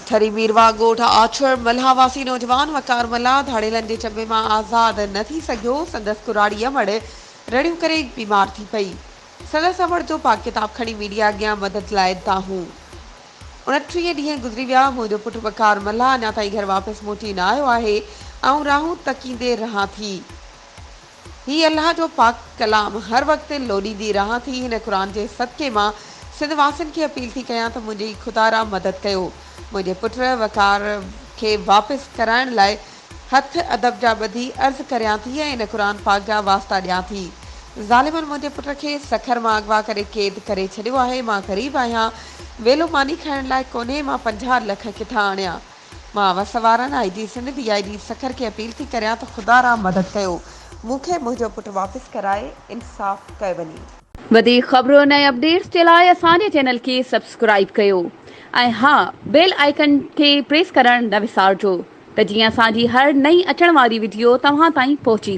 ٺري ميرواهه ڳوٺ آڇڙ ملاح واسي نوجوان وقار ملاح ڌاڙيلن جي چنبي مان آزاد نه ٿي سگهيو، سندس ڪراڙي امڙ رڙيون ڪري بيمار ٿي پئي. سندس امڙ جو پاڪ ڪتاب کڻي ميڊيا اڳيان مدد لاء دانهون. 29 ڏينهن گذري ويا، منهنجو پٽ وقار ملاح اڃا تائين گهر واپس موٽي نه آيو آهي، آئون راهون تڪيندي رهان ٿي. هي الله جو پاڪ ڪلام هر وقت لوڏيندي رهان ٿي هن قرآن جي صدقي مان سنڌ واسين کي اپيل ٿي ڪيان ته منهنجي خدارا مدد ڪيو منهنجي پٽ وقار کي واپس ڪرائڻ لاء هٿ ادب جا ٻڌي عرض ڪريان ٿي ۽ هن قرآن پاڪ جا واسطا ڏيان ٿي ظالمن منهنجي پٽ کي سکر مان اغوا ڪري قيد ڪري ڇڏيو آهي مان غريب آهيان ويلو ماني کائڻ لاء ڪونهي مان 50 لک ڪٿان آڻيان مان وس وارن I G Sindh D I G Sukkur کي اپيل ٿي ڪريان ته خدا را مدد ڪيو مون کي منهنجو پٽ واپس ڪرائي انصاف ڪيو وڃي. وڌيڪ خبرن ۽ اپڊيٽس جي لاء اسان جي چينل کي سبسڪرائيب ڪيو ۽ ها بيل آئيڪن کي پريس ڪرڻ نه وسارجو ته جيئن اسان جي هر نئين اچڻ واري وڊيو توهان تائين پهچي.